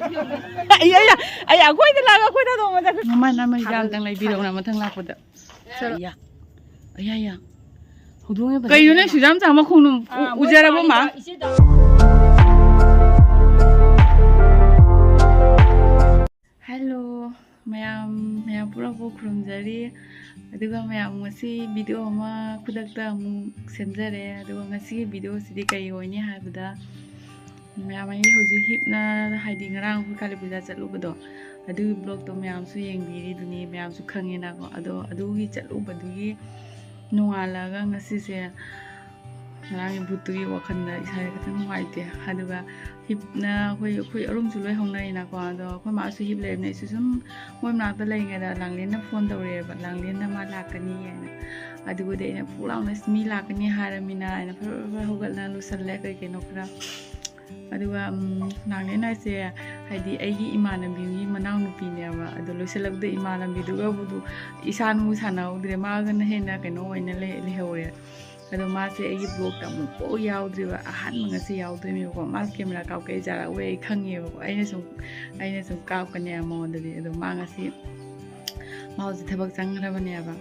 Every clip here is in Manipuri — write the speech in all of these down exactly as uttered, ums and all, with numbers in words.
ꯑꯩ ꯑꯩ ꯑꯩ ꯑꯩꯈꯣꯏꯗ ꯂꯥꯛꯑꯒ ꯑꯩꯈꯣꯏꯗ ꯅꯣꯡꯃꯗ ꯃꯃꯥ ꯅꯃ ꯍꯤꯗꯥꯛ ꯑꯝꯇꯪ ꯂꯩꯕꯤꯔꯛꯎꯅ ꯃꯊꯪ ꯂꯥꯛꯄꯗ꯫ ꯑꯌꯥ ꯑꯌꯥ ꯑꯌꯥ꯫ ꯍꯧꯗꯣꯡꯉꯦ ꯐꯖꯅ꯫ ꯀꯩꯅꯣ ꯅꯪ ꯁꯨꯖꯥꯝ ꯆꯥ ꯃꯈꯣꯡꯗꯣ ꯎ- ꯑꯥ, ꯃꯣꯏ ꯎꯖꯔꯕꯣ ꯃꯥ? ꯄꯥꯔꯤꯕ ꯏꯆꯦꯗꯣ꯫ ꯍꯦꯜꯂꯣ ꯃꯌꯥꯝ, ꯃꯌꯥꯝ ꯄꯨꯔꯥ ꯄꯨ ꯈꯨꯔꯨꯝꯖꯔꯤ꯫ ꯑꯗꯨꯒ ꯃꯌꯥꯝ ꯉꯁꯤ ꯚꯤꯗꯤꯑꯣ ꯑꯃ ꯈꯨꯗꯛꯇ ꯑꯃꯨꯛ ꯁꯦꯝꯖꯔꯦ꯫ ꯑꯗꯨꯒ ꯉꯁꯤꯒꯤ ꯚꯤꯗꯤꯑꯣꯁꯤꯗꯤ ꯀꯔꯤ ꯑꯣꯏꯅꯤ ꯍꯥꯏꯕꯗ, ꯃꯌꯥꯝ ꯑꯩ ꯍꯧꯖꯤꯛ ꯍꯤꯞꯅ, ꯍꯥꯏꯗꯤ ꯉꯔꯥꯡ ꯑꯩꯈꯣꯏ ꯀꯥꯂꯤ ꯄꯨꯖꯥ ꯆꯠꯂꯨꯕꯗꯣ, ꯑꯗꯨꯒꯤ ꯕ꯭ꯂꯣꯛꯇꯣ ꯃꯌꯥꯝꯁꯨ ꯌꯦꯡꯕꯤꯔꯤꯗꯨꯅꯤ, ꯃꯌꯥꯝꯁꯨ ꯈꯪꯉꯦꯅꯀꯣ꯫ ꯑꯗꯣ ꯑꯗꯨꯒꯤ ꯆꯠꯂꯨꯕꯗꯨꯒꯤ ꯅꯣꯡꯉꯥꯜꯂꯒ ꯉꯁꯤꯁꯦ ꯉꯔꯥꯡꯒꯤ ꯚꯨꯠꯇꯨꯒꯤ ꯋꯥꯈꯜꯗ ꯏꯁꯥꯁꯦ ꯈꯤꯇꯪ ꯅꯨꯡꯉꯥꯏꯇꯦ꯫ ꯑꯗꯨꯒ ꯍꯤꯞꯅ ꯑꯩꯈꯣꯏ ꯑꯩꯈꯣꯏ ꯑꯔꯨꯝꯁꯨ ꯂꯣꯏ ꯍꯧꯅꯩꯅꯀꯣ꯫ ꯑꯗꯣ ꯑꯩꯈꯣꯏ ꯃꯥꯁꯨ ꯍꯤꯞ ꯂꯩꯕꯅꯦ꯫ ꯑꯩꯁꯨ ꯁꯨꯝ ꯃꯣꯏ ꯃꯅꯥꯛꯇ ꯂꯩꯔꯤꯉꯩꯗ ꯂꯥꯡꯂꯦꯟꯅ ꯐꯣꯟ ꯇꯧꯔꯛꯑꯦꯕ, ꯂꯥꯡꯂꯦꯟꯗ ꯃꯥ ꯂꯥꯛꯀꯅꯤ ꯍꯥꯏꯅ꯫ ꯑꯗꯨꯒꯗꯤ ꯑꯩꯅ ꯐꯨꯛ ꯂꯥꯎꯅ "ꯃꯤ ꯂꯥꯛꯀꯅꯤ ꯍꯥꯏꯔꯃꯤꯅ" ꯍꯥꯏꯅ ꯐꯔ ꯐꯔ ꯍꯧꯒꯠꯂ ꯂꯣꯏꯁꯜꯂꯦ ꯀꯩ ꯀꯩꯅꯣ ꯈꯔ꯫ ꯑꯗꯨꯒ ꯎꯝ, ꯂꯥꯡꯂꯦꯟ ꯍꯥꯏꯁꯦ ꯍꯥꯏꯗꯤ ꯑꯩꯒꯤ ꯏꯃꯥꯟꯅꯕꯤꯒꯤ ꯃꯅꯥꯎꯅꯨꯄꯤꯅꯦꯕ꯫ ꯑꯗꯣ ꯂꯣꯏꯁꯤꯜꯂꯛꯄꯗ ꯏꯃꯥꯟꯅꯕꯤꯗꯨꯒꯕꯨꯗꯨ ꯏꯁꯥꯅꯕꯨ ꯁꯥꯟꯅꯍꯧꯗ꯭ꯔꯦ, ꯃꯥꯒꯅ ꯍꯦꯟꯅ ꯀꯩꯅꯣ ꯑꯣꯏꯅ ꯂꯩ- ꯂꯩꯍꯧꯔꯦ꯫ ꯑꯗꯣ ꯃꯥꯁꯦ ꯑꯩꯒꯤ ꯕ꯭ꯂꯣꯛꯇ ꯑꯃꯨꯛꯐꯥꯎ ꯌꯥꯎꯗ꯭ꯔꯤꯕ, ꯑꯍꯥꯟꯕ ꯉꯁꯤ ꯌꯥꯎꯗꯣꯏꯅꯦꯕꯀꯣ꯫ ꯃꯥꯁꯦ ꯀꯦꯃꯦꯔꯥ ꯀꯥꯞꯀꯦ ꯖꯥꯔꯛꯑꯣꯏ ꯑꯩ ꯈꯪꯉꯦꯕꯀꯣ꯫ ꯑꯩꯅ ꯁꯨꯝ ꯑꯩꯅ ꯁꯨꯝ ꯀꯥꯞꯀꯅꯤ ꯃꯉꯣꯟꯗꯗꯤ꯫ ꯑꯗꯣ ꯃꯥ ꯉꯁꯤ ꯃꯥ ꯍꯧꯖꯤꯛ ꯊꯕꯛ ꯆꯪꯈ꯭ꯔꯕꯅꯦꯕ꯫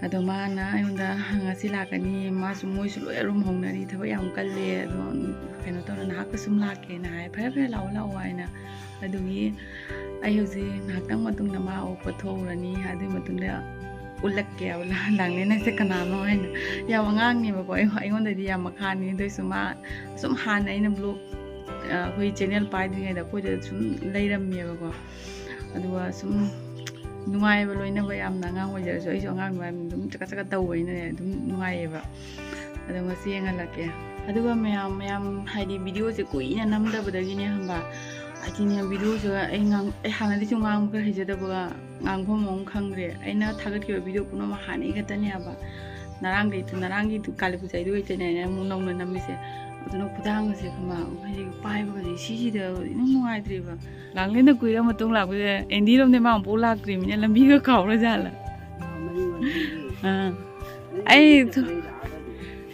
ꯑꯗꯣ ꯃꯥꯅ ꯑꯩꯉꯣꯟꯗ "ꯉꯁꯤ ꯂꯥꯛꯀꯅꯤ", ꯃꯥꯁꯨ ꯃꯣꯏꯁꯨ ꯂꯣꯏ ꯑꯔꯨꯝ ꯍꯧꯅꯔꯤ, ꯊꯕꯛ ꯌꯥꯝ ꯀꯜꯂꯦ꯫ ꯑꯗꯣ ꯀꯩꯅꯣ ꯇꯧꯔ ꯅꯍꯥꯛꯇ ꯁꯨꯝ ꯂꯥꯛꯀꯦꯅ ꯍꯥꯏ꯫ "ꯐꯔꯦ ꯐꯔꯦ, ꯂꯥꯛꯑꯣ ꯂꯥꯛꯑꯣ" ꯍꯥꯏꯅ꯫ ꯑꯗꯨꯒꯤ ꯑꯩ ꯍꯧꯖꯤꯛ ꯉꯥꯏꯍꯥꯛꯇꯪ ꯃꯇꯨꯡꯗ ꯃꯥ ꯑꯣꯛꯄ ꯊꯣꯛꯎꯔꯅꯤ꯫ ꯑꯗꯨꯒꯤ ꯃꯇꯨꯡꯗ ꯎꯠꯂꯛꯀꯦ ꯂꯥꯡꯂꯦꯟ ꯍꯥꯏꯁꯦ ꯀꯅꯥꯅꯣ ꯍꯥꯏꯅ꯫ ꯌꯥꯝ ꯑꯉꯥꯡꯅꯦꯕꯀꯣ, ꯑꯩ- ꯑꯩꯉꯣꯟꯗꯗꯤ ꯌꯥꯝ ꯃꯈꯥꯅꯤ꯫ ꯑꯗꯨꯏꯁꯨ ꯃꯥ ꯁꯨꯝ ꯍꯥꯟꯅ ꯑꯩꯅ ꯕ꯭ꯂꯣꯛ ꯑꯩꯈꯣꯏ ꯆꯦꯅꯦꯜ ꯄꯥꯏꯗ꯭ꯔꯤꯉꯩꯗ ꯑꯩꯈꯣꯏꯗ ꯁꯨꯝ ꯂꯩꯔꯝꯃꯦꯕꯀꯣ꯫ ꯑꯗꯨꯒ ꯁꯨꯝ ꯅꯨꯡꯉꯥꯏꯕ ꯂꯣꯏꯅꯕ, ꯌꯥꯝꯅ ꯑꯉꯥꯡ ꯑꯣꯏꯖꯔꯁꯨ ꯑꯩꯁꯨ ꯑꯉꯥꯡ ꯑꯗꯨꯃꯥꯏꯅ ꯑꯗꯨꯝ ꯆꯀꯠ ꯆꯀꯠ ꯇꯧꯕꯅꯤꯅꯅꯦ ꯑꯗꯨꯝ ꯅꯨꯡꯉꯥꯏꯌꯦꯕ꯫ ꯑꯗꯣ ꯉꯁꯤ ꯌꯦꯡꯍꯜꯂꯛꯀꯦ꯫ ꯑꯗꯨꯒ ꯃꯌꯥꯝ ꯃꯌꯥꯝ ꯍꯥꯏꯗꯤ ꯚꯤꯗꯤꯑꯣꯁꯦ ꯀꯨꯏꯅ ꯅꯝꯗꯕꯗꯒꯤꯅꯦ ꯈꯪꯕ, ꯑꯩꯗꯤꯅꯦ ꯚꯤꯗꯤꯑꯣꯁꯦ ꯑꯩ ꯉꯥꯡ- ꯑꯩ ꯍꯥꯟꯅꯗꯩꯁꯨ ꯉꯥꯡꯕ ꯈꯔ ꯍꯩꯖꯗꯕꯒ ꯉꯥꯡꯐꯝ ꯑꯃ ꯈꯪꯗ꯭ꯔꯦ꯫ ꯑꯩꯅ ꯊꯥꯒꯠꯈꯤꯕ ꯚꯤꯗꯤꯑꯣ ꯄꯨꯝꯅꯃꯛ ꯍꯥꯟꯅꯩ ꯈꯛꯇꯅꯦ ꯍꯥꯏꯕ꯫ ꯉꯔꯥꯡꯗꯩ ꯉꯔꯥꯡꯒꯤ ꯀꯥꯂꯤ ꯄꯨꯖꯥ ꯚꯤꯗꯤꯑꯣ ꯍꯩꯇꯅꯦ ꯑꯩꯅ ꯑꯃꯨꯛ ꯅꯧꯅ ꯅꯝꯃꯤꯁꯦ꯫ ꯑꯗꯨꯅ ꯈꯨꯗꯥꯡꯒꯁꯦ ꯈꯪꯕ ꯍꯥꯏꯗꯤ ꯄꯥꯏꯕꯒꯁꯦ ꯁꯤꯁꯤꯗ ꯏꯅꯨꯡ ꯅꯨꯡꯉꯥꯏꯇ꯭ꯔꯦꯕ꯫ ꯂꯥꯡꯂꯦꯟꯗ ꯀꯨꯏꯔ ꯃꯇꯨꯡ ꯂꯥꯛꯄꯁꯦ ꯑꯦꯟꯗꯤꯔꯣꯝꯗꯤ ꯃꯥ ꯑꯃꯨꯛꯐꯥꯎ ꯂꯥꯛꯇ꯭ꯔꯤꯃꯤꯅ ꯂꯝꯕꯤꯒ ꯀꯥꯎꯔ ꯖꯥꯠꯂ? ꯑꯥ꯫ ꯑꯩ ꯊꯣ-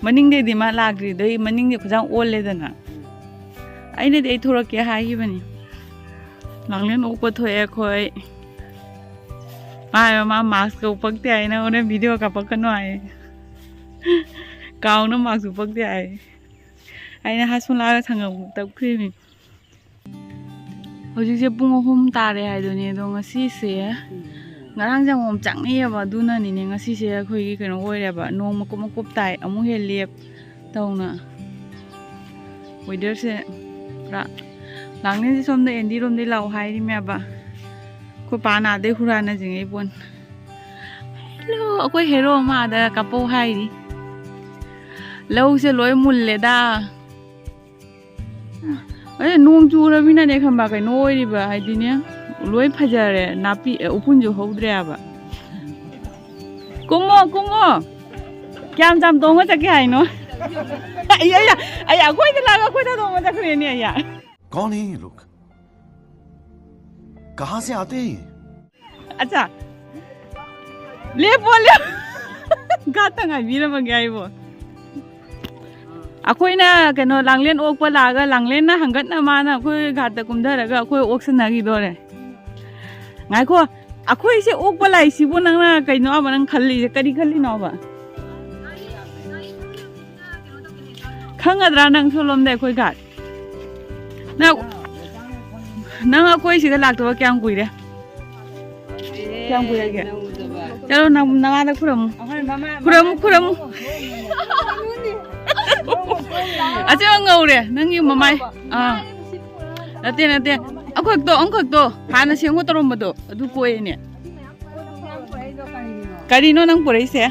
ꯃꯅꯤꯡꯗꯩꯗꯤ ꯃꯥ ꯂꯥꯛꯇ꯭ꯔꯤꯗꯩ ꯃꯅꯤꯡꯗꯤ ꯈꯨꯖꯥꯡ ꯑꯣꯜꯂꯦꯗꯅ꯫ ꯑꯩꯅꯗꯤ ꯑꯩ ꯊꯣꯔꯛꯀꯦ ꯍꯥꯏꯈꯤꯕꯅꯤ꯫ ꯂꯥꯡꯂꯦꯟ ꯑꯣꯛꯄ ꯊꯣꯛꯑꯦ ꯑꯩꯈꯣꯏ꯫ ꯃꯥ ꯍꯥꯏꯕ, ꯃꯥ ꯃꯥꯛꯁꯀ ꯎꯞꯄꯛꯇꯦ ꯍꯥꯏ, ꯅꯪ ꯍꯣꯔꯦꯟ ꯚꯤꯗꯤꯑꯣ ꯀꯥꯞꯄꯛꯀꯅꯨ ꯍꯥꯏ꯫ ꯀꯥꯎꯅ ꯃꯥꯛꯁ ꯎꯞꯄꯛꯇꯦ ꯍꯥꯏ꯫ ꯑꯩꯅ ꯍꯥꯁꯃꯨꯂꯥꯒ ꯁꯪꯒꯝ ꯇꯞꯈ꯭ꯔꯤꯃꯤ꯫ ꯍꯧꯖꯤꯛꯁꯦ ꯄꯨꯡ ꯑꯍꯨꯝ ꯇꯥꯔꯦ ꯍꯥꯏꯗꯨꯅꯤ꯫ ꯑꯗꯣ ꯉꯁꯤꯁꯦ, ꯉꯔꯥꯡꯁꯦ ꯑꯃꯨꯛ ꯆꯥꯛꯅꯩꯌꯦꯕ, ꯑꯗꯨꯅꯅꯤꯅꯦ꯫ ꯉꯁꯤꯁꯦ ꯑꯩꯈꯣꯏꯒꯤ ꯀꯩꯅꯣ ꯑꯣꯏꯔꯦꯕ, ꯅꯣꯡ ꯃꯀꯨꯞ ꯃꯀꯨꯞ ꯇꯥꯏ, ꯑꯃꯨꯛ ꯍꯦꯛ ꯂꯦꯞ ꯇꯧꯅ꯫ ꯋꯦꯗꯔꯁꯦ ꯄꯨꯔꯥ꯫ ꯂꯥꯡꯂꯦꯟꯁꯦ ꯁꯣꯝꯗ ꯑꯦꯟꯗꯤ ꯔꯣꯝꯗꯩ ꯂꯥꯛꯑꯣ ꯍꯥꯏꯔꯤꯃꯦꯕ꯫ ꯑꯩꯈꯣꯏ ꯄꯥꯅ ꯑꯗꯩ ꯍꯨꯔꯥꯟꯅ ꯆꯤꯡꯉꯛꯏ ꯄꯣꯠꯅꯤ꯫ ꯍꯜꯂꯣ, ꯑꯩꯈꯣꯏ ꯍꯦꯔꯣ ꯑꯃ ꯑꯗ ꯀꯥꯞꯄꯧ ꯍꯥꯏꯔꯤ꯫ ꯂꯧꯁꯦ ꯂꯣꯏ ꯃꯨꯜꯂꯦꯗ꯫ ꯑꯦ, ꯅꯣꯡ ꯆꯨꯔꯃꯤꯅꯅꯦ, ꯈꯪꯕ, ꯀꯩꯅꯣ ꯑꯣꯏꯔꯤꯕ ꯍꯥꯏꯗꯤꯅꯦ, ꯂꯣꯏ ꯐꯖꯔꯦ, ꯅꯥꯄꯤ, ꯑꯦ, ꯎꯐꯨꯟꯁꯨ ꯍꯧꯗ꯭ꯔꯦ ꯍꯥꯏꯕ꯫ ꯀꯨꯝꯃꯣ, ꯀꯨꯝꯃꯣ꯫ ꯀꯌꯥꯝ ꯆꯥꯝ ꯇꯣꯡꯉ ꯆꯠꯀꯦ ꯍꯥꯏꯅꯣ? ꯑꯩ, ꯑꯩ, ꯑꯩ, ꯑꯩꯈꯣꯏꯗ ꯂꯥꯛꯑꯒ ꯑꯩꯈꯣꯏꯗ ꯇꯣꯡꯉ ꯆꯠꯈ꯭ꯔꯦꯅꯦ ꯑꯩ꯫ कौन है ये लोग? कहाँ से आते हैं ये? ꯑꯠꯆꯥ꯫ ꯂꯦꯞꯄꯣ, ꯂꯦꯞꯄꯣ꯫ ꯒꯥꯠꯇ ꯉꯥꯏꯕꯤꯔꯝꯃꯒꯦ ꯑꯩꯕꯣ꯫ ꯑꯩꯈꯣꯏꯅ ꯀꯩꯅꯣ, ꯂꯥꯡꯂꯦꯟ ꯑꯣꯛꯄ ꯂꯥꯛꯑꯒ, ꯂꯥꯡꯂꯦꯟꯅ ꯍꯪꯒꯠꯅ ꯃꯥꯅ ꯑꯩꯈꯣꯏ ꯒꯥꯠꯇ ꯀꯨꯝꯊꯔꯒ ꯑꯩꯈꯣꯏ ꯑꯣꯛꯁꯟꯅꯈꯤꯗꯣꯔꯦ꯫ ꯉꯥꯏꯈꯣ, ꯑꯩꯈꯣꯏꯁꯦ ꯑꯣꯛꯄ ꯂꯥꯛꯏꯁꯤꯕꯨ ꯅꯪꯅ ꯀꯩꯅꯣ ꯑꯃ ꯅꯪ ꯈꯜꯂꯤꯁꯦ? ꯀꯔꯤ ꯈꯜꯂꯤꯅꯣꯕ? ꯈꯪꯒꯗ꯭ꯔꯥ ꯅꯪ ꯁꯣꯂꯣꯝꯗ ꯑꯩꯈꯣꯏ ꯒꯥꯠ? ꯅꯪ, ꯅꯪ ꯑꯩꯈꯣꯏ ꯁꯤꯗ ꯂꯥꯛꯇꯕ ꯀꯌꯥꯝ ꯀꯨꯏꯔꯦ? ꯀꯌꯥꯝ ꯀꯨꯏꯔꯒꯦ? ꯆꯠꯂꯣ, ꯅꯪ ꯅꯃꯥꯗ ꯈꯨꯔꯝꯃꯨ꯫ ꯈꯨꯔꯝꯃꯨ, ꯈꯨꯔꯝꯃꯨ꯫ ꯑꯁꯦꯡꯕ ꯉꯧꯔꯦ ꯅꯪꯒꯤ ꯃꯃꯥꯏ꯫ ꯑꯥ꯫ ꯅꯠꯇꯦ, ꯅꯠꯇꯦ꯫ ꯑꯃꯈꯛꯇꯣ, ꯑꯃꯈꯛꯇꯣ꯫ ꯍꯥꯟꯅ ꯁꯦꯝꯒꯣ ꯇꯧꯔꯝꯕꯗꯣ꯫ ꯑꯗꯨ ꯀꯣꯏꯅꯦ꯫ ꯀꯔꯤꯅꯣ ꯅꯪ ꯄꯨꯔꯛꯏꯁꯦ?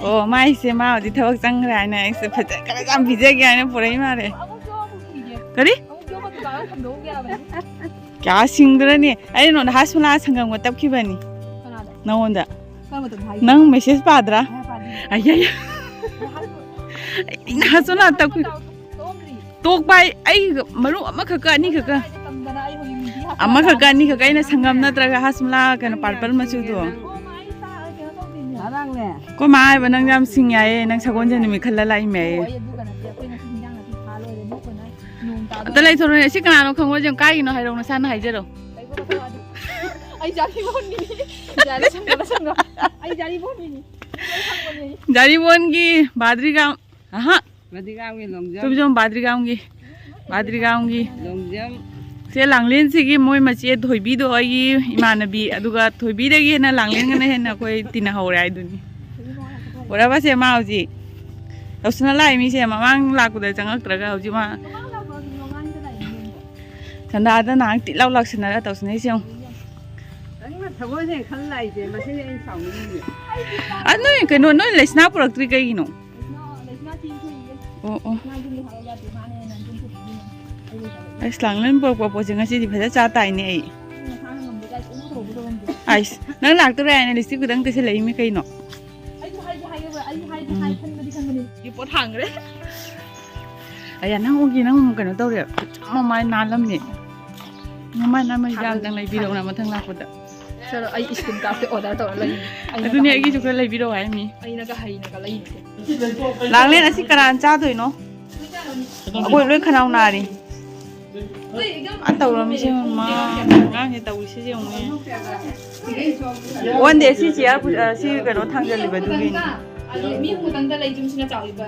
ꯑꯣ, ꯃꯥꯏꯁꯦ, ꯃꯥ ꯍꯧꯖꯤꯛ ꯊꯕꯛ ꯆꯪꯈ꯭ꯔꯦ ꯍꯥꯏꯅ ꯑꯩꯁꯦ ꯐꯖ ꯈꯔ ꯌꯥꯝ ꯄꯤꯖꯒꯦ ꯍꯥꯏꯅ ꯄꯨꯔꯛꯏ ꯃꯥꯜꯂꯦ꯫ ꯀꯔꯤ? ꯀꯌꯥ ꯁꯤꯡꯗ꯭ꯔꯅꯤ? ꯑꯩ ꯅꯉꯣꯟꯗ ꯍꯥꯁꯃꯨꯂꯥ ꯁꯪꯒꯝꯒ ꯇꯞꯈꯤꯕꯅꯤ꯫ ꯀꯅꯥꯗ? ꯅꯉꯣꯟꯗ꯫ ꯀꯔꯝꯕ ꯇꯞꯄ ꯍꯥꯏꯒꯦ? ꯅꯪ ꯃꯦꯁꯦꯖ ꯄꯥꯗ꯭ꯔꯥ? ꯑꯩ ꯄꯥꯗꯦ꯫ ꯑꯩ, ꯑꯩ, ꯑꯩ ꯍꯥꯁꯃꯨꯂꯥ ꯇꯞꯈꯤ꯫ ꯇꯣꯛꯑꯝꯗ꯭ꯔꯤ꯫ ꯇꯣꯛꯄ ꯍꯥꯏ, ꯑꯩ ꯃꯔꯨꯞ ꯑꯃꯈꯛꯀ ꯑꯅꯤꯈꯛꯀ꯫ ꯇꯝꯗꯅ ꯑꯩ ꯍꯧꯖꯤꯛ ꯃꯤꯗꯤ ꯍꯥꯞꯄ ꯑꯃꯈꯛꯀ ꯌꯥꯗ꯭ꯔꯦ꯫ ꯑꯅꯤꯈꯛꯀ ꯑꯩꯅ ꯁꯪꯒꯝ ꯅꯠꯇ꯭ꯔꯒ ꯍꯥꯁꯃꯨꯂꯥ ꯀꯩꯅꯣ ꯄꯥꯔꯄꯜ ꯃꯆꯨꯗꯣ꯫ ꯑꯣ, ꯃꯥ ꯑꯩ ꯆꯥ-, ꯀꯩꯅꯣ ꯇꯧꯗꯣꯏꯅꯦ꯫ ꯉꯔꯥꯡꯅꯦ꯫ ꯑꯩꯈꯣꯏ ꯃꯥ ꯍꯥꯏꯕ ꯅꯪ ꯌꯥꯝ ꯁꯤꯡ ꯌꯥꯏꯌꯦ, ꯅꯪ ꯁꯒꯣꯜꯁꯦ ꯅꯨꯃꯤꯠ ꯈꯜꯂ ꯂꯥꯛꯏꯃꯦ꯫ ꯑꯣ, ꯑꯩ ꯑꯗꯨꯒ ꯅꯠꯇꯦ, ꯑꯩꯈꯣꯏ ꯉꯁꯤ ꯍꯤꯟꯖꯥꯡ ꯅꯥꯄꯤ ꯊꯥ ꯂꯣꯏꯔꯦ, ꯅꯣꯛꯀꯅꯨ꯫ ꯅꯣꯡ ꯇꯥꯕ ꯂꯩꯊꯣꯔꯛꯑꯣꯅꯦ꯫ ꯁꯤ ꯀꯅꯥꯅꯣ ꯈꯪꯕ꯭ꯔꯣ? ꯌꯦꯡꯉꯨ, ꯀꯥꯏꯒꯤꯅꯣ ꯍꯥꯏꯔꯛꯑꯣ, ꯅꯁꯥꯅ ꯍꯥꯏꯖꯔꯣ꯫ ꯑꯩ ꯖꯥꯔꯤꯕꯣꯟꯅꯤ꯫ ꯖꯥꯔꯤ ꯁꯪꯒ ꯁꯪꯒ꯫ ꯑꯩ ꯖꯥꯔꯤꯕꯣꯟꯅꯤ꯫ ꯖꯥꯔꯤꯕꯣꯟꯒꯤ ꯕꯥꯗ꯭ꯔꯤꯒꯥꯝ, ꯑꯍ꯫ ꯕꯥꯗ꯭ꯔꯤꯒꯥꯝꯒꯤ ꯂꯣꯡꯖꯝ꯫ ꯇꯨꯝꯖꯝ ꯕꯥꯗ꯭ꯔꯤꯒꯥꯝꯒꯤ꯫ ꯕꯥꯗ꯭ꯔꯤꯒꯥꯝꯒꯤ꯫ ꯂꯣꯡꯖꯝ꯫ ꯁꯦ ꯂꯥꯡꯂꯦꯟꯁꯤꯒꯤ ꯃꯣꯏ ꯃꯆꯦ ꯊꯣꯏꯕꯤꯗꯣ ꯑꯩꯒꯤ ꯏꯃꯥꯟꯅꯕꯤ, ꯑꯗꯨꯒ ꯊꯣꯏꯕꯤꯗꯒꯤ ꯍꯦꯟꯅ ꯂꯥꯡꯂꯦꯟꯒꯅ ꯍꯦꯟꯅ ꯑꯩꯈꯣꯏ ꯇꯤꯟꯅꯍꯧꯔꯦ ꯍꯥꯏꯗꯨꯅꯤ꯫ ꯎꯔꯕꯁꯦ ꯃꯥ ꯍꯧꯖꯤꯛ ꯇꯧꯁꯟꯅ ꯂꯥꯛꯏ ꯃꯤꯁꯦ, ꯃꯃꯥꯡ ꯂꯥꯛꯄꯗ ꯆꯪꯉꯛꯇ꯭ꯔꯒ ꯍꯧꯖꯤꯛ ꯃꯥ ꯁꯟꯗꯥꯗ ꯅꯍꯥꯟ ꯇꯤꯠ ꯂꯥꯎ ꯂꯥꯛꯁꯟꯅꯔ ꯇꯧꯁꯟꯅꯩꯁꯦ ꯌꯦꯡꯉꯨ꯫ ꯅꯪꯅ ꯊꯃꯣꯏꯁꯦ ꯈꯜ ꯂꯥꯛꯏꯁꯦ, ꯃꯁꯤꯅꯦ ꯑꯩꯅ ꯁꯥꯎꯅꯤꯡꯉꯤꯁꯦ꯫ ꯑ, ꯅꯣꯏ ꯀꯩꯅꯣ, ꯅꯣꯏ ꯂꯩꯁꯅꯥ ꯄꯨꯔꯛꯇ꯭ꯔꯤ ꯀꯩꯒꯤꯅꯣ? ꯑꯣ, ꯑꯣ꯫ ꯑꯁ, ꯂꯥꯡꯂꯦꯟ ꯄꯨꯔꯛꯄ ꯄꯣꯠꯁꯦ ꯉꯁꯤꯗꯤ ꯐꯖ ꯆꯥ ꯇꯥꯏꯅꯦ ꯑꯩ꯫ ꯑꯩꯁ, ꯅꯪ ꯂꯥꯛꯇꯣꯔꯦ ꯍꯥꯏꯅ ꯂꯤꯞꯁꯇꯤꯛ ꯈꯤꯇꯪ ꯇꯩꯁꯜꯂꯛꯏꯃꯤ ꯀꯩꯅꯣ? ꯑꯩꯁꯨ ꯍꯥꯏꯒꯦ ꯍꯥꯏꯒꯦ, ꯑꯩꯁꯨ ꯍꯥꯏꯒꯦ ꯎꯝ꯫ ꯍꯥꯏ ꯈꯟꯕꯗꯤ ꯈꯟꯕꯅꯤ꯫ ꯁꯤ ꯄꯣꯠ ꯍꯥꯡꯈ꯭ꯔꯦ꯫ ꯑꯌꯥ, ꯅꯪ ꯎꯒꯤ, ꯅꯪ ꯀꯩꯅꯣ ꯇꯧꯔꯦ꯫ ꯃꯃꯥꯏ ꯅꯥꯜꯂꯝꯃꯦ꯫ ꯃꯃꯥꯏ ꯅꯥꯟꯕ ꯍꯤꯗꯥꯛ ꯑꯝꯇꯪ ꯂꯩꯕꯤꯔꯛꯎꯅ ꯃꯊꯪ ꯂꯥꯛꯄꯗ꯫ ꯆꯠꯂꯣ, ꯑꯩ ꯁ꯭ꯀꯤꯟ ꯀꯥꯔꯠꯇ ꯑꯣꯔꯗꯔ ꯇꯧꯔ ꯂꯩꯅꯤ꯫ ꯑꯩꯅꯒ ꯑꯗꯨꯅꯦ, ꯑꯩꯒꯤꯁꯨ ꯍꯩꯅꯒ-, ꯈꯔ ꯂꯩꯕꯤꯔꯛꯑꯣ ꯍꯥꯏꯃꯤ꯫ ꯑꯩꯅꯒ ꯍꯩꯅꯒ ꯂꯩꯅꯤꯁꯦ꯫ ꯂꯥꯡꯂꯦꯟ ꯑꯁꯤ ꯀꯅꯥꯅ ꯆꯥꯗꯣꯏꯅꯣ? ꯑꯩꯈꯣꯏ ꯂꯣꯏ ꯈꯅꯥꯎ ꯅꯥꯔꯤ꯫ ꯑ, ꯇꯧꯔꯝꯃꯤꯁꯦ ꯌꯦꯡꯉꯨ, ꯃꯥ ꯑꯉꯥꯡꯁꯦ ꯇꯧꯔꯤꯁꯦ ꯌꯦꯡꯉꯨꯅꯦ꯫ ꯑꯣꯟꯗꯦ, ꯁꯤ ꯆꯤꯌꯥꯔ ꯄꯨ-, ꯑ, ꯁꯤ ꯀꯩꯅꯣ ꯊꯥꯡꯖꯜꯂꯤꯕ ꯑꯗꯨꯒꯤꯅꯤ꯫ ꯑꯗꯨ ꯃꯤ ꯑꯃꯈꯛꯇꯪꯗ ꯂꯩ ꯆꯨꯝꯁꯤꯅ ꯆꯥꯎꯔꯤꯕ꯫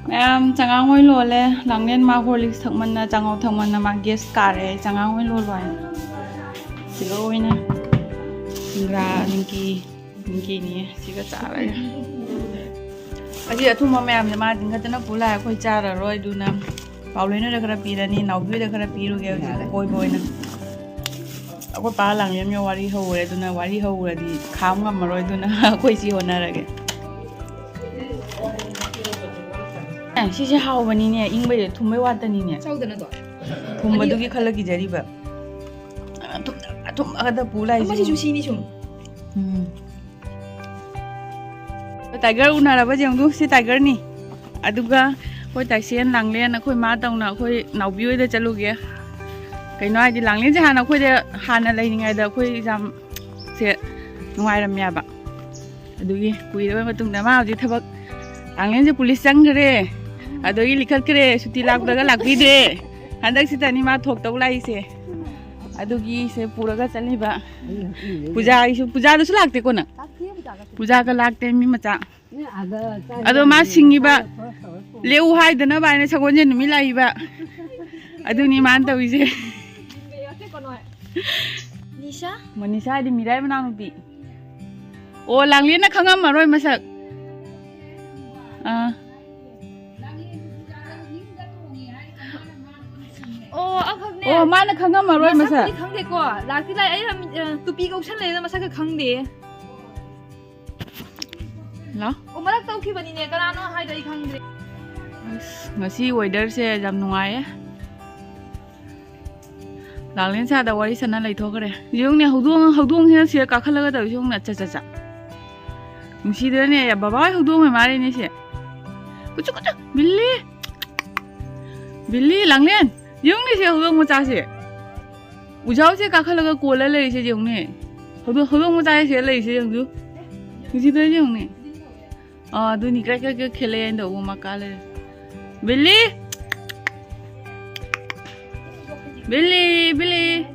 ꯃꯌꯥꯝ ꯆꯉꯥꯡ ꯑꯣꯏꯅ ꯂꯣꯜꯂꯦ꯫ ꯂꯥꯡꯂꯦꯟ ꯃꯥ ꯍꯣꯔꯂꯤꯛꯁ ꯊꯛꯃꯟꯅ, ꯆꯉꯥꯡ ꯊꯛꯃꯟꯅ ꯃꯥ ꯒꯦꯁ ꯀꯥꯔꯦ꯫ ꯆꯉꯥꯡ ꯑꯣꯏꯅ ꯂꯣꯜꯂꯣ ꯍꯥꯏꯅ꯫ ꯁꯤꯒ ꯑꯣꯏꯅ ꯁꯤꯡꯒ꯭ꯔꯥ, ꯅꯤꯡꯀꯤ, ꯅꯤꯡꯀꯤꯅꯤ ꯁꯤꯒ ꯆꯥꯔꯒꯦ꯫ ꯑꯁꯤ ꯑꯊꯨꯝꯕ ꯃꯌꯥꯝꯁꯦ ꯃꯥ ꯆꯤꯡꯈꯠꯇꯅ ꯄꯨ ꯂꯥꯛꯑꯦ, ꯑꯩꯈꯣꯏ ꯆꯥꯔꯔꯣꯏ꯫ ꯑꯗꯨꯅ ꯄꯥꯎꯂꯦꯟ ꯍꯣꯏꯗ ꯈꯔ ꯄꯤꯔꯅꯤ, ꯅꯥꯎꯕꯤ ꯍꯣꯏꯗ ꯈꯔ ꯄꯤꯔꯨꯒꯦ ꯍꯧꯖꯤꯛ ꯀꯣꯏꯕ ꯑꯣꯏꯅ꯫ ꯑꯩꯈꯣꯏ ꯄꯥ ꯂꯥꯡꯂꯦꯟꯒ ꯋꯥꯔꯤ ꯍꯧꯔꯦ, ꯑꯗꯨꯅ ꯋꯥꯔꯤ ꯍꯧꯔꯗꯤ ꯈꯥꯝ ꯉꯝꯃꯔꯣꯏ, ꯑꯗꯨꯅ ꯑꯩꯈꯣꯏ ꯁꯤ ꯍꯣꯠꯅꯔꯒꯦ꯫ ꯑꯦ, ꯁꯤꯁꯦ ꯍꯥꯎꯕꯅꯤꯅꯦ, ꯏꯪꯕꯩ ꯊꯨꯝꯕꯩ ꯋꯥꯇꯅꯤꯅꯦ꯫ ꯆꯧꯗꯅꯗꯣ꯫ ꯊꯨꯝꯕꯗꯨꯒꯤ ꯈꯜꯂ ꯀꯤꯖꯔꯤꯕ꯫ ꯑꯊꯨꯝ-, ꯑꯊꯨꯝꯕ ꯈꯛꯇ ꯄꯨ ꯂꯥꯛꯏꯁꯤꯕꯨ꯫ ꯑꯃꯁꯤꯁꯨ ꯁꯤꯅꯤ ꯁꯨꯝ꯫ ꯎꯝ꯫ ꯇꯥꯏꯒꯔ ꯎꯅꯔꯕ ꯌꯦꯡꯉꯨ, ꯁꯤ ꯇꯥꯏꯒꯔꯅꯤ꯫ ꯑꯗꯨꯒ ꯑꯩꯈꯣꯏ ꯇꯥꯏꯁꯦꯟ, ꯂꯥꯡꯂꯦꯟ, ꯑꯩꯈꯣꯏ ꯃꯥ ꯇꯧꯅ ꯑꯩꯈꯣꯏ ꯅꯥꯎꯕꯤ ꯍꯣꯏꯗ ꯆꯠꯂꯨꯒꯦ꯫ ꯀꯩꯅꯣ ꯍꯥꯏꯗꯤ, ꯂꯥꯡꯂꯦꯟꯁꯦ ꯍꯥꯟꯅ ꯑꯩꯈꯣꯏꯗ, ꯍꯥꯟꯅ ꯂꯩꯔꯤꯉꯩꯗ ꯑꯩꯈꯣꯏ ꯑꯦꯛꯖꯥꯝꯁꯦ ꯅꯨꯡꯉꯥꯏꯔꯝꯃꯦꯕ꯫ ꯑꯗꯨꯒꯤ ꯀꯨꯏꯔꯕ ꯃꯇꯨꯡꯗ ꯃꯥ ꯍꯧꯖꯤꯛ ꯊꯕꯛ, ꯂꯥꯡꯂꯦꯟꯁꯦ ꯄꯨꯂꯤꯁ ꯆꯪꯈ꯭ꯔꯦ, ꯑꯗꯨꯗꯒꯤ ꯂꯤꯈꯠꯈ꯭ꯔꯦ, ꯁꯨꯇꯤ ꯂꯥꯛꯄꯗꯒ ꯂꯥꯛꯄꯤꯗ꯭ꯔꯦ꯫ ꯍꯟꯗꯛꯁꯤꯗꯅꯤ ꯃꯥ ꯊꯣꯛꯇꯧ ꯂꯥꯛꯏꯁꯦ꯫ ꯑꯗꯨꯒꯤꯁꯦ ꯄꯨꯔꯒ ꯆꯠꯂꯤꯕ꯫ ꯄꯨꯖꯥꯒꯤꯁꯨ, ꯄꯨꯖꯥꯗꯨꯁꯨ ꯂꯥꯛꯇꯦꯀꯣ ꯅꯪ? ꯄꯨꯖꯥꯒ ꯂꯥꯛꯇꯦ, ꯃꯤ ꯃꯆꯥ꯫ ꯑꯗꯣ ꯃꯥ ꯁꯤꯡꯉꯤꯕ, ꯂꯦꯛꯎ ꯍꯥꯏꯗꯅꯕ ꯍꯥꯏꯅ ꯁꯒꯣꯜꯁꯦꯟ ꯅꯨꯃꯤꯠ ꯂꯥꯛꯏꯕ꯫ ꯑꯗꯨꯅꯤ ꯃꯥꯅ ꯇꯧꯔꯤꯁꯦ꯫ ꯅꯤꯁꯥ? ꯃꯣꯅꯤꯁꯥ ꯍꯥꯏꯗꯤ ꯃꯤꯔꯥꯏ ꯃꯅꯥꯎꯅꯨꯄꯤ꯫ ꯑꯣ, ꯂꯥꯡꯂꯦꯟꯅ ꯈꯪꯉꯝꯃꯔꯣꯏ ꯃꯁꯛ꯫ ꯑꯥ꯫ ꯑꯣ, ꯑꯈꯛꯅꯦ꯫ ꯑꯣ, ꯃꯥꯅ ꯈꯪꯉꯝꯃꯔꯣꯏ ꯃꯁꯛ꯫ ꯃꯁꯛꯄꯨꯗꯤ ꯈꯪꯗꯦꯀꯣ꯫ ꯂꯥꯛꯇꯤ ꯂꯥꯛꯑꯦ꯫ ꯑꯩ, ꯑ, ꯇꯨꯄꯤꯒ ꯎꯞꯁꯜꯂꯦꯅ ꯃꯁꯛꯀ ꯈꯪꯗꯦ꯫ ꯂꯥꯎ꯫ ꯑꯣ, ꯃꯔꯛ ꯇꯧꯈꯤꯕꯅꯤꯅꯦ꯫ ꯀꯅꯥꯅꯣ ꯍꯥꯏꯗꯣ ꯑꯩ ꯈꯪꯗ꯭ꯔꯦ꯫ ꯑꯁ, ꯉꯁꯤ weatherꯁꯦ ꯌꯥꯝ ꯅꯨꯡꯉꯥꯏꯌꯦ꯫ ꯂꯥꯡꯂꯦꯟ ꯁꯥꯗ ꯋꯥꯔꯤ ꯁꯥꯟꯅ ꯂꯩꯊꯣꯛꯈ꯭ꯔꯦ꯫ ꯌꯦꯡꯉꯨꯅꯦ, ꯍꯧꯗꯣꯡ, ꯍꯧꯗꯣꯡꯁꯤꯅ ꯁꯤꯗ ꯀꯥꯈꯠꯂꯒ ꯇꯧꯔꯤꯁꯤ ꯌꯦꯡꯉꯨꯅꯦ꯫ ꯑꯠꯆꯥ, ꯆꯥ, ꯆꯥ꯫ ꯅꯨꯡꯁꯤꯗ꯭ꯔꯅꯦ? ꯕꯕꯥ ꯍꯣꯏ ꯍꯧꯗꯣꯡ ꯑꯣꯏ ꯃꯥꯜꯂꯦꯅꯦ ꯁꯦ꯫ ꯀꯨꯆꯨ, ꯀꯨꯆꯨ, ꯕꯤꯜꯂꯤ꯫ ꯕꯤꯜꯂꯤ, ꯂꯥꯡꯂꯦꯟ꯫ ꯌꯦꯡꯉꯨꯅꯦ ꯁꯦ ꯍꯧꯗꯣꯡ ꯃꯆꯥꯁꯦ꯫ ꯎꯖꯥꯎꯁꯦ ꯀꯥꯈꯠꯂꯒ ꯀꯣꯜꯂ ꯂꯩꯔꯤꯁꯦ ꯌꯦꯡꯉꯨꯅꯦ꯫ ꯍꯧꯗꯣꯡ, ꯍꯧꯗꯣꯡ ꯃꯆꯥꯁꯦ ꯁꯤꯗ ꯂꯩꯔꯤꯁꯦ ꯌꯦꯡꯉꯨ꯫ ꯅꯨꯡꯁꯤꯗ꯭ꯔ ꯌꯦꯡꯉꯨꯅꯦ꯫ ꯑꯥ, ꯑꯗꯨꯅꯤ ꯀ꯭ꯔꯦꯛ ꯀ꯭ꯔꯦꯛ ꯀ꯭ꯔꯦꯛ ꯈꯦꯠꯂꯛꯑꯦ ꯍꯥꯏꯅ ꯇꯧꯕ ꯃꯀꯥ ꯂꯩꯔꯦ꯫ ꯕꯤꯜꯂꯤ! ꯕꯤꯜꯂꯤ, ꯕꯤꯜꯂꯤ!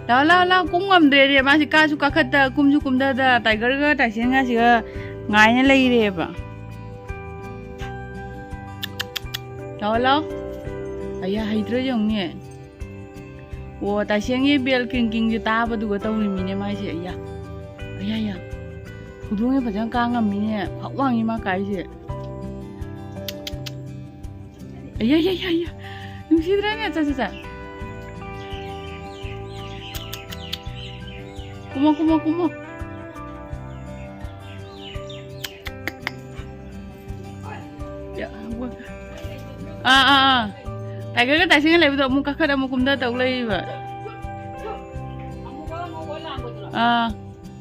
ꯂꯥꯎ, ꯂꯥꯎ, ꯂꯥꯎ, ꯀꯨꯝ ꯉꯝꯗ꯭ꯔꯦꯅꯦ꯫ ꯃꯥꯁꯤ ꯀꯥꯁꯨ ꯀꯥꯈꯠꯇ, ꯀꯨꯝꯁꯨ ꯀꯨꯝꯊꯗ, ꯇꯥꯏꯒꯔꯒ ꯇꯥꯏꯁꯦꯟꯒꯁꯤꯒ ꯉꯥꯏꯅ ꯂꯩꯔꯦꯕ꯫ ꯂꯥꯎ, ꯂꯥꯎ꯫ ꯑꯌꯥ, ꯍꯩꯇ꯭ꯔꯣ ꯌꯦꯡꯉꯨꯅꯦ꯫ ꯑꯣ, ꯇꯥꯏꯁꯦꯟꯒꯤ bell ꯀ꯭ꯔꯤꯡ ꯀ꯭ꯔꯤꯡꯁꯦ ꯇꯥꯕꯗꯨꯒ ꯇꯧꯔꯤꯃꯤꯅꯦ ꯃꯥꯏꯁꯦ꯫ ꯑꯌꯥ, ꯑꯌꯥ, ꯑꯌꯥ꯫ ꯍꯧꯗꯣꯡꯁꯦ ꯐꯖꯅ ꯀꯥ ꯉꯝꯃꯤꯅꯦ꯫ ꯈ꯭ꯋꯥꯛ ꯋꯥꯡꯉꯤ ꯃꯥ ꯀꯥꯏꯁꯦ꯫ ꯑꯌꯥ, ꯑꯌꯥ, ꯑꯌꯥ, ꯑꯌꯥ꯫ ꯅꯨꯡꯁꯤꯗ꯭ꯔꯥꯅꯦ? ꯆꯠ, ꯆꯠ, ꯆꯠ꯫ ꯀꯨꯝꯃꯣ, ꯀꯨꯝꯃꯣ, ꯀꯨꯝꯃꯣ꯫ ꯌꯥ, ꯑꯥ, ꯑꯥ, ꯑꯥ꯫ ꯇꯥꯏꯒꯔꯒ ꯇꯥꯏꯁꯦꯟꯒ ꯂꯩꯕꯗꯣ ꯑꯃꯨꯛ ꯀꯥꯈꯠ ꯑꯃꯨꯛ ꯀꯨꯝꯗ ꯇꯧ ꯂꯩꯔꯤꯕ꯫ ꯑꯥ,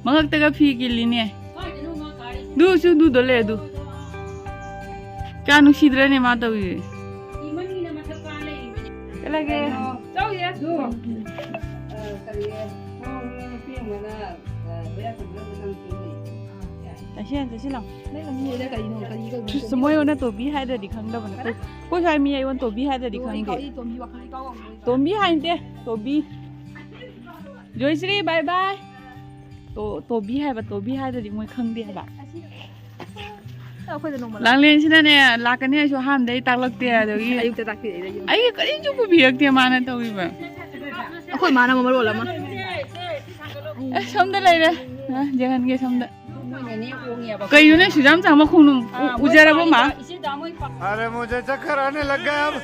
ꯃꯉꯛꯇꯒ ꯐꯤ ꯀꯤꯜꯂꯤꯅꯦ꯫ ꯗꯨꯁꯨ ꯗꯨꯗꯣ ꯂꯩ ꯑꯗꯨ꯫ ꯀꯌꯥ ꯅꯨꯡꯁꯤꯗ꯭ꯔꯅꯦ ꯃꯥ ꯇꯧꯔꯤꯁꯦ꯫ ꯆꯠꯂꯒꯦ꯫ ꯆꯧꯁꯦ꯫ ꯑ, ꯀꯔꯤ, ꯅꯨꯄꯤ ꯑꯃꯅ, ꯑ, ꯕꯦꯔꯥ ꯇꯧꯕ ꯃꯇꯝ ꯆꯠꯁꯤꯜꯂꯣ, ꯆꯠꯁꯤꯜꯂꯣ꯫ ꯅꯪꯅ ꯃꯤ ꯑꯣꯏꯅ ꯀꯔꯤꯅꯣ, ꯀꯔꯤ ꯀꯧꯗꯣꯏꯅꯣ? ꯃꯣꯏ ꯑꯣꯏꯅ ꯇꯣꯕꯤ ꯍꯥꯏꯗ꯭ꯔꯗꯤ ꯈꯪꯗꯕꯅꯦ꯫ ꯑꯩꯈꯣꯏ, ꯑꯩꯈꯣꯏ ꯁ꯭ꯋꯥꯏ ꯃꯤ ꯑꯩꯉꯣꯟꯗ ꯇꯣꯕꯤ ꯍꯥꯏꯗ꯭ꯔꯗꯤ ꯈꯪꯗꯦ꯫ ꯇꯣꯕꯤ ꯀꯧꯏ, ꯇꯣꯝꯕꯤ ꯋꯥꯈꯜ ꯏꯀꯥꯎ ꯀꯥꯎꯗꯣꯏ꯫ ꯇꯣꯝꯕꯤ ꯍꯥꯏꯅꯗꯦ, ꯇꯣꯕꯤ꯫ Joyshree, bye bye꯫ ꯇꯣ-, ꯇꯣꯕꯤ ꯍꯥꯏꯕ, ꯇꯣꯕꯤ ꯍꯥꯏꯗ꯭ꯔꯗꯤ ꯃꯣꯏ ꯈꯪꯗꯦ ꯍꯥꯏꯕ꯫ ꯑꯩꯈꯣꯏꯗ ꯅꯣꯡꯃ ꯂꯥꯛ-, ꯂꯥꯡꯂꯦꯟꯁꯤꯅꯅꯦ, ꯂꯥꯛꯀꯅꯤ ꯍꯥꯏꯁꯨ ꯑꯍꯥꯟꯕꯗꯩ ꯇꯥꯛꯂꯛꯇꯦ, ꯑꯗꯒꯤ ꯑꯌꯨꯛꯇ ꯇꯥꯛꯄꯤꯔꯛꯏꯗ, ꯌꯨꯝ꯫ ꯑꯩꯒꯤ ꯀꯔꯤꯝꯁꯨ ꯄꯨꯕꯤꯔꯛꯇꯦ ꯃꯥꯅ ꯇꯧꯕꯤꯕ꯫ ꯑꯩꯈꯣꯏ ꯃꯥꯅ ꯃꯔꯣꯜ ꯑꯃ꯫ ꯑꯦ, ꯁꯣꯝꯗ ꯂꯩꯔꯦ꯫ ꯑ, ꯌꯦꯡꯍꯟꯒꯦ ꯁꯣꯝꯗ꯫ ꯀꯩꯅꯣꯅꯦ, ꯁꯨꯖꯥꯝ ꯆꯥꯃ ꯈꯣꯡꯅꯨꯡ ꯎ-, ꯎꯖꯔꯕꯣ, ꯃꯥ? ꯑꯔꯦ, ꯃꯨꯖꯦ ꯆꯛꯀꯔ ꯑꯥꯅꯦ ꯂꯒ ꯒꯌꯥ ꯑꯕ꯫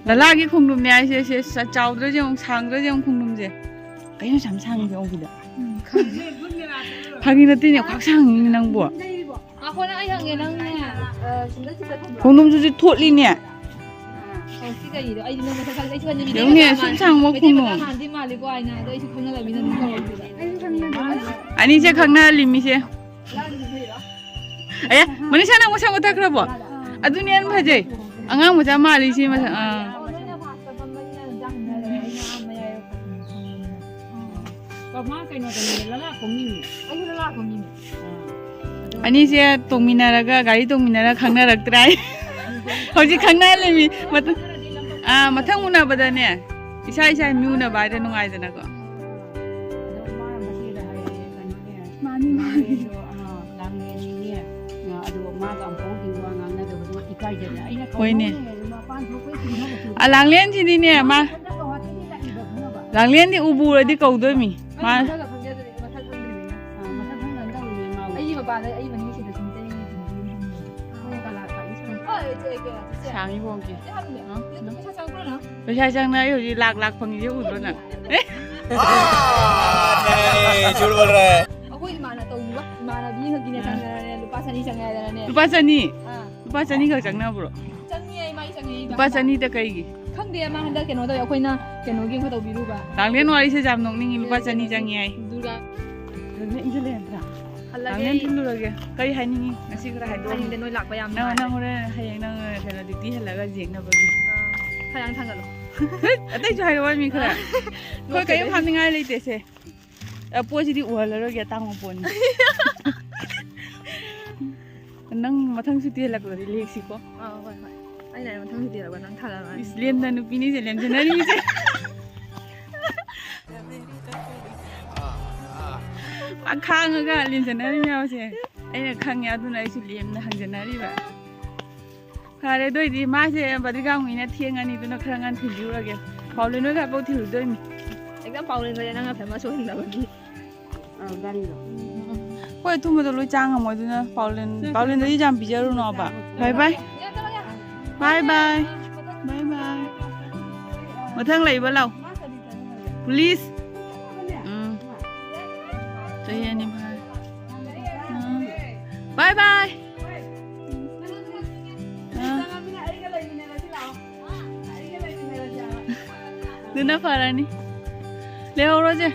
ꯂꯂꯥꯒꯤ ꯈꯣꯡꯅꯨꯡꯅꯦ ꯍꯥꯏꯁꯦ, ꯁꯦ, ꯁ-, ꯆꯥꯎꯗ꯭ꯔꯁꯦ ꯌꯦꯡꯉꯨ, ꯁꯥꯡꯗ꯭ꯔꯁꯦ ꯌꯦꯡꯉꯨ ꯈꯣꯡꯅꯨꯡꯁꯦ꯫ ꯀꯩꯅꯣ ꯌꯥꯝ ꯁꯥꯡꯉꯤꯁꯦ ꯌꯦꯡꯉꯨ ꯁꯤꯗ꯫ ꯐꯥꯒꯤ ꯅꯠꯇꯦꯅꯦ, ꯈ꯭ꯋꯥꯏ ꯁꯥꯡꯉꯤꯅꯦ ꯅꯪꯕꯣ꯫ ꯉꯥꯏꯈꯣ, ꯅꯪ ꯑꯩ ꯍꯪꯒꯦ, ꯅꯪꯅꯦ, ꯑ, ꯁꯤꯗ, ꯁꯤꯗ ꯊꯝꯕ꯭ꯔꯣ? ꯈꯣꯡꯅꯨꯡꯁꯤꯁꯨ ꯊꯣꯠꯂꯤꯅꯦ꯫ ꯑ, ꯑꯣ, ꯁꯤ ꯀꯔꯤꯅꯣ? ꯑꯩꯗꯤ ꯅꯪ ꯃꯁꯛ ꯈꯪꯗꯦ꯫ ꯑꯩꯁꯨ ꯈꯪꯗꯦ, ꯃꯤꯇꯩ ꯌꯦꯡꯉꯨꯅꯦ, ꯃꯆꯥ ꯑꯁꯨꯛ ꯃꯥꯟ-, ꯁꯥꯡꯕ ꯃꯤꯇꯩ ꯃꯆꯥ ꯈꯣꯡꯅꯨꯡ꯫ ꯃꯥꯟꯗꯤ ꯃꯥꯜꯂꯤꯀꯣ ꯍꯥꯏꯅ, ꯑꯗꯣ ꯑꯩꯁꯨ ꯈꯪꯅꯗꯕꯅꯤꯅ ꯑꯗꯨꯝ ꯀꯧꯔꯛꯇꯦ꯫ ꯑꯅꯤꯁꯦ ꯈꯪꯅꯍꯜꯂꯤ ꯃꯤꯁꯦ꯫ ꯑꯦ, ꯃꯅꯤꯁꯥ, ꯅꯪ ꯃꯁꯛ ꯃꯨꯊꯠꯈ꯭ꯔꯕꯣ? ꯑꯗꯨꯅꯦ ꯌꯥꯝ ꯐꯖꯩ꯫ ꯑꯉꯥꯡ ꯃꯆꯥ ꯃꯥꯜꯂꯤ ꯁꯤ ꯃꯁꯛ, ꯑꯥ꯫ ꯃꯥ ꯀꯩꯅꯣꯗꯅꯦ, ꯂꯂꯥ ꯈꯣꯡꯅꯤꯡꯅꯦ꯫ ꯑꯩꯁꯨ ꯂꯂꯥ ꯈꯣꯡꯅꯤꯡꯅꯦ꯫ ꯑꯅꯤꯁꯦ ꯇꯣꯡꯃꯤꯟꯅꯔꯒ, ꯒꯥꯔꯤ ꯇꯣꯡꯃꯤꯟꯅꯔꯒ ꯈꯪꯅꯔꯛꯇ꯭ꯔꯦ꯫ ꯍꯧꯖꯤꯛ ꯈꯪꯅꯍꯜꯂꯤꯃꯤ꯫ ꯃꯊꯪ, ꯑꯥ, ꯃꯊꯪ ꯎꯅꯕꯗꯅꯦ, ꯏꯁꯥ ꯏꯁꯥ ꯃꯤ ꯎꯅꯕ ꯍꯥꯏꯗ ꯅꯨꯡꯉꯥꯏꯗꯅꯀꯣ꯫ ꯑꯗꯣ ꯃꯥꯅ ꯃꯆꯦꯗ ꯍꯥꯏꯔꯛꯑꯦ, ꯀꯩꯅꯣꯅꯦ, ꯃꯥꯅꯤ, ꯃꯥꯅꯤ꯫ ꯂꯥꯡꯂꯦꯟꯗꯣ, ꯑꯥ, ꯂꯥꯡꯂꯦꯟꯅꯤꯅꯦ, ꯑꯥ, ꯑꯗꯨꯒ ꯃꯥꯒ ꯑꯃꯨꯛꯐꯥꯎ ꯍꯤꯡꯕ ꯉꯥꯡꯅꯗꯕꯗꯣ ꯏꯀꯥꯏꯖꯔꯦ꯫ ꯑꯩꯅ ꯍꯣꯏꯅꯦ꯫ ꯀꯩꯅꯣꯅꯦ, ꯃꯄꯥꯟ ꯊꯣꯛꯄꯩ ꯀꯩꯅꯣ ꯀꯩꯁꯨ ꯑ, ꯂꯥꯡꯂꯦꯟꯁꯤꯗꯤꯅꯦ, ꯃꯥ, ꯍꯟꯗꯛꯀ ꯋꯥꯆꯤꯟꯗꯤ ꯂꯥꯛꯏꯕ ꯈꯪꯉꯕ? ꯂꯥꯡꯂꯦꯟꯗꯤ ꯎꯕꯨ ꯎꯔꯗꯤ ꯀꯧꯗꯣꯏꯃꯤ꯫ ꯑꯩ ꯃꯥ ꯃꯁꯛꯀ ꯈꯪꯖꯗ꯭ꯔꯦ, ꯃꯁꯛ ꯈꯪꯗ꯭ꯔꯤꯕꯅꯤꯅ꯫ ꯑꯥ, ꯃꯁꯛ ꯈꯪꯗꯅ ꯇꯧꯔꯤꯅꯦ ꯃꯥꯕꯨ꯫ ꯑꯩꯒꯤ ꯃꯄꯥꯗ, ꯑꯩ ꯃꯅꯤꯡꯁꯤꯗ ꯁꯨꯝ ꯆꯩ ꯃꯣꯏꯅ ꯀꯂꯥ ꯀꯥꯕꯤ ꯁꯥꯟꯅ-, ꯁꯥꯡꯉꯤ ꯄꯣꯡꯒꯦ꯫ ꯄꯩꯁꯥ ꯆꯪꯕ꯭ꯔꯣ ꯅꯪ? ꯄꯩꯁꯥ ꯆꯪꯅ ꯑꯩ ꯍꯧꯖꯤꯛ ꯂꯥꯛ ꯂꯥꯛ ꯐꯪꯉꯤꯁꯦ ꯎꯗ꯭ꯔꯣ ꯅꯪ? ꯑꯥ, ꯅꯩ, ꯖꯨꯠ ꯕꯣꯜ ꯔꯍꯥ ꯍꯥꯏ꯫ ꯑꯩꯈꯣꯏ ꯏꯃꯥꯅ ꯇꯧꯈꯤꯕ, ꯏꯃꯥꯟꯅꯕꯤ ꯈꯛꯀꯤꯅꯦ ꯑꯥ꯫ ꯆꯪꯗꯅꯅꯦ, ꯂꯨꯄꯥ ꯆꯅꯤ ꯆꯪꯉꯦ ꯍꯥꯏꯗꯅꯅꯦ꯫ ꯂꯨꯄꯥ ꯆꯅꯤ? ꯑꯥ꯫ ꯂꯨꯄꯥ ꯆꯅꯤ ꯈꯛ ꯆꯪꯅꯕ꯭ꯔꯣ? ꯆꯪꯉꯦ, ꯏꯃꯥ, ꯆꯪꯉꯦ, ꯏꯃꯥ꯫ ꯂꯨꯄꯥ ꯆꯅꯤꯗ ꯀꯩꯒꯤ? ꯈꯪꯗꯦ, ꯃꯥ ꯍꯟꯗꯛ ꯀꯩꯅꯣ ꯇꯧꯋꯦ, ꯑꯩꯈꯣꯏꯅ ꯀꯩꯅꯣꯒꯤ ꯑꯃ ꯇꯧꯕꯤꯔꯨꯕ꯫ ꯂꯥꯡꯂꯦꯟ ꯋꯥꯔꯤꯁꯦ ꯌꯥꯝ ꯅꯣꯛꯅꯤꯡꯉꯤ, ꯂꯨꯄꯥ ꯆꯅꯤ ꯆꯪꯉꯦ ꯍꯥꯏ꯫ ꯗꯨꯔꯒꯥ꯫ ꯅꯪ ꯏꯟꯖꯜꯂꯦ ꯅꯠꯇ꯭ꯔꯥ? ꯍꯜꯂꯒꯦ꯫ ꯂꯥꯡꯂꯦꯟ ꯊꯤꯜꯂꯨꯔꯒꯦ꯫ ꯀꯔꯤ ꯍꯥꯏꯅꯤꯡꯉꯤ? ꯉꯁꯤ ꯈꯔ ꯍꯥꯏꯗꯣꯛꯑꯣ꯫ ꯍꯌꯦꯡꯗꯤ ꯅꯣꯏ ꯂꯥꯛꯄ ꯌꯥꯝ ꯅꯪ, ꯅꯨꯡꯉꯥꯏꯔꯦ꯫ ꯅꯪ ꯍꯣꯔꯦꯟ, ꯍꯌꯦꯡ ꯅꯪ ꯀꯩꯅꯣ duty ꯍꯜꯂꯒ ꯌꯦꯡꯅꯕꯒꯤ꯫ ꯑꯥ, ꯈꯔ ꯌꯥꯝ ꯊꯥꯡꯒꯠꯂꯣ꯫ ꯑꯇꯩꯁꯨ ꯍꯥꯏꯔꯛꯑꯣ ꯃꯤ ꯈꯔ꯫ ꯑꯩꯈꯣꯏ ꯀꯔꯤꯝ ꯍꯥꯞꯅꯤꯡꯉꯥꯏ ꯂꯩꯇꯦꯁꯦ꯫ ꯑ, ꯄꯣꯠꯁꯤꯗꯤ ꯎꯍꯜꯂꯔꯣꯏꯒꯦ, ꯑꯇꯥꯡꯕ ꯄꯣꯠꯅꯤ꯫ ꯅꯪ ꯃꯊꯪ ꯁꯨꯇꯤ ꯍꯜꯂꯛꯄꯗꯗꯤ ꯂꯦꯛꯁꯤꯀꯣ꯫ ꯑꯥ, ꯍꯣꯏ, ꯍꯣꯏ꯫ ꯑꯩꯅ ꯃꯊꯪ ꯁꯨꯇꯤ ꯍꯜꯂꯛꯄ ꯅꯪ ꯊꯥꯔꯛꯑꯅꯤ꯫ ꯏꯁ, ꯂꯦꯝꯅ ꯅꯨꯄꯤꯅꯤꯁꯦ, ꯂꯦꯝꯖꯅꯔꯤꯁꯦ꯫ ꯃꯥ ꯈꯥꯡꯉꯒ ꯂꯦꯝꯖꯅꯔꯤ ꯃꯌꯥꯝꯁꯦ ꯑꯩꯅ ꯈꯪꯉꯦ, ꯑꯗꯨꯅ ꯑꯩꯁꯨ ꯂꯦꯝꯅ ꯍꯪꯖꯅꯔꯤꯕ꯫ ꯐꯔꯦ, ꯑꯗꯨ ꯑꯣꯏꯗꯤ ꯃꯥꯁꯦ ꯕꯗ꯭ꯔꯤꯒꯥꯎꯉꯤꯅ ꯊꯦꯡꯉꯅꯤ, ꯑꯗꯨꯅ ꯈꯔ ꯉꯟꯅ ꯊꯤꯟꯕꯤꯔꯨꯔꯒꯦ꯫ ꯄꯥꯎꯂꯦꯟ ꯍꯣꯏ ꯈꯔꯐꯥꯎ ꯊꯤꯜꯂꯨꯗꯣꯏꯅꯤ꯫ ꯑꯦꯛꯖꯥꯝ ꯄꯥꯎꯂꯦꯟ ꯈꯔꯦ ꯅꯪꯅ ꯐꯦꯃꯁ ꯑꯣꯏꯍꯟꯗꯕꯒꯤ꯫ ꯑꯥ, ꯒꯥꯔꯤꯗꯣ꯫ ꯍꯣꯏ, ꯑꯊꯨꯝꯕꯗꯣ ꯂꯣꯏ ꯆꯥ ꯉꯝꯃꯣꯏ, ꯑꯗꯨꯅ ꯄꯥꯎꯂꯦꯟ, ꯄꯥꯎꯂꯦꯟꯗꯗꯤ ꯌꯥꯝ ꯄꯤꯖꯔꯨꯅꯣꯕ꯫ ꯕꯥꯏ ꯕꯥꯏ꯫ ꯕꯥꯏ ꯕꯥꯏ꯫ ꯕꯥꯏ ꯕꯥꯏ꯫ ꯃꯊꯪ ꯂꯩꯕ ꯂꯥꯛꯑꯣ꯫ ꯄꯨꯂꯤꯁ꯫ ꯎꯝ꯫ ꯆꯍꯤ ꯑꯅꯤ ꯐꯥꯔꯦ꯫ ꯎꯝ꯫ ꯕꯥꯏ ꯕꯥꯏ꯫ ꯑꯥ꯫ ꯑꯗꯨꯅ ꯐꯔꯅꯤ꯫ ꯂꯩꯍꯧꯔꯣꯁꯦ꯫